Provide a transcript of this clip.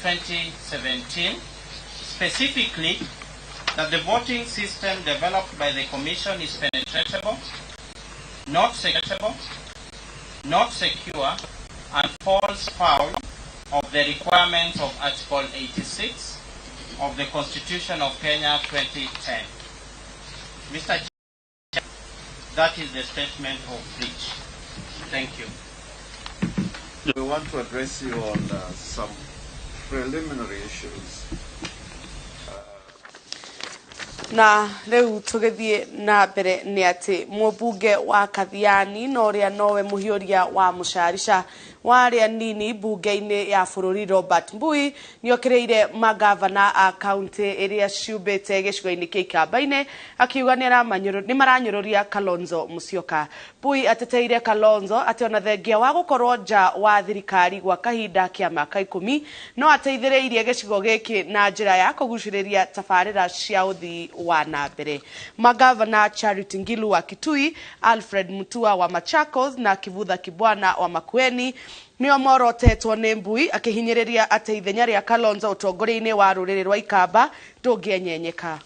2017, specifically that the voting system developed by the Commission is penetratable, not secretable, not secure, and falls foul of the requirements of Article 86 of the Constitution of Kenya 2010. Mr. Chair, that is the statement of breach. Thank you. We want to address you on some preliminary issues. Na rĩu tũgĩthiĩ na mbere nĩ atĩ mũmbunge wa Kathiani na ũrĩa nowe mũhiũria wa mũcarica wa arĩa nini mbunge-inĩ ya bũrũri Robert Mbui nĩokĩrĩire mangavana a kaunti ĩrĩa ciumbĩte gĩcigo-inĩ kĩa Ikamba-inĩ akiuga nĩ maranyũrũria Kalonzo Musyoka. Mbui ateteire Kalonzo atĩ ona thengia wa gũkorwo nja wa thirikari gwa kahinda kĩa mĩaka 10 no ateithĩrĩirie gĩcigo gĩkĩ na njĩra ya kũgucĩrĩria tabarĩra cia ũthii wa na mbere. Magavana Charity Ngilu wa Kitui, Alfred Mutua wa Machakos na Kivutha Kibwana wa Makueni nĩo morotetwo nĩ Mbui akĩhinyĩrĩria atĩ ithenya rĩa Kalonzo ũtongoria-inĩ wa rũrĩrĩ rwa Ikamba ndũngĩenyenyeka.